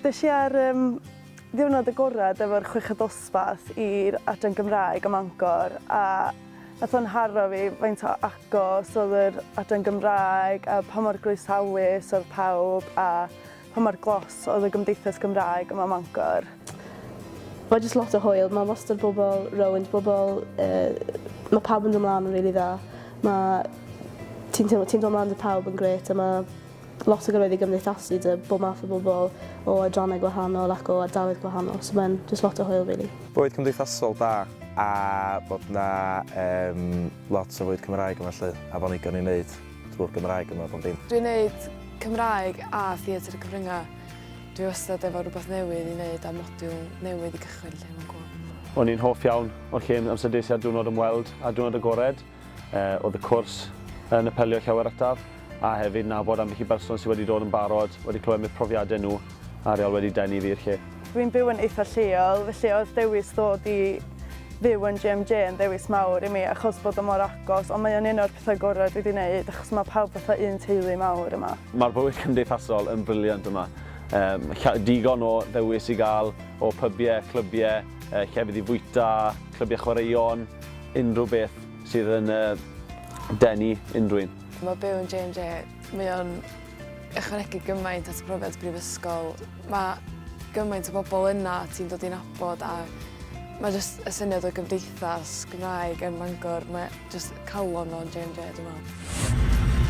Des i ar um, ddiwrnod agorad efo'r chweched dosbarth i'r adran Gymraeg ym Mangor a nath o'n haro fi faint o agos oedd yr adran Gymraeg a pa mor groesawus oedd pawb a pa mor glos oedd y gymdeithas Gymraeg yma ym Mangor. Mae jyst lot o hwyl, mae wastad bobl rownd, bobl, uh, mae pawb yn dod mlaen yn rili dda. Mae ti'n teimlo, ti'n dod mlaen 'da pawb yn grêt a mae lot o gyfleoedd i gymdeithasu 'da bob math o bobl o adrannau gwahanol ac o ardaloedd gwahanol, so mae'n jyst lot o hwyl rili. Bywyd cymdeithasol da a bod 'na yym lot o fwyd Cymraeg yma 'lly a bod 'na igon i wneud drwy'r Gymraeg yma bob dim. Dwi'n neud Cymraeg a theatr y cyfryngau. Dwi wastad efo rhywbeth newydd i wneud a modiwl newydd i gychwyn 'lly, mae'n cŵl. O'n i'n hoff iawn o'r lle amser des i ar diwrnod ymweld a diwrnod agored. Oedd y cwrs yn apelio llawer ataf a hefyd nabod ambell i berson sydd wedi dod yn barod, wedi clywed am eu profiadau nhw a reol wedi denu fi i'r lle. Dwi'n byw yn eitha lleol, felly oedd dewis ddod i fyw yn JMJ yn ddewis mawr i mi achos bod o mor agos, ond mae o'n un o'r pethau gorau dwi wedi wneud achos mae pawb fatha un teulu mawr yma. Mae'r bywyd cymdeithasol yn brilliant yma. Um, digon o ddewis i gael o pybiau, clybiau, llefydd i fwyta, clybiau chwaraeon, unrhyw beth sydd yn denu unrhyw un. Mae byw yn JMJ, mae o'n ychwanegu gymaint at y profiad brifysgol. Mae gymaint o bobl yna ti'n dod i nabod a mae jyst y syniad o gymdeithas Gymraeg ym Mangor, mae jyst calon o'n JMJ dwi'n meddwl.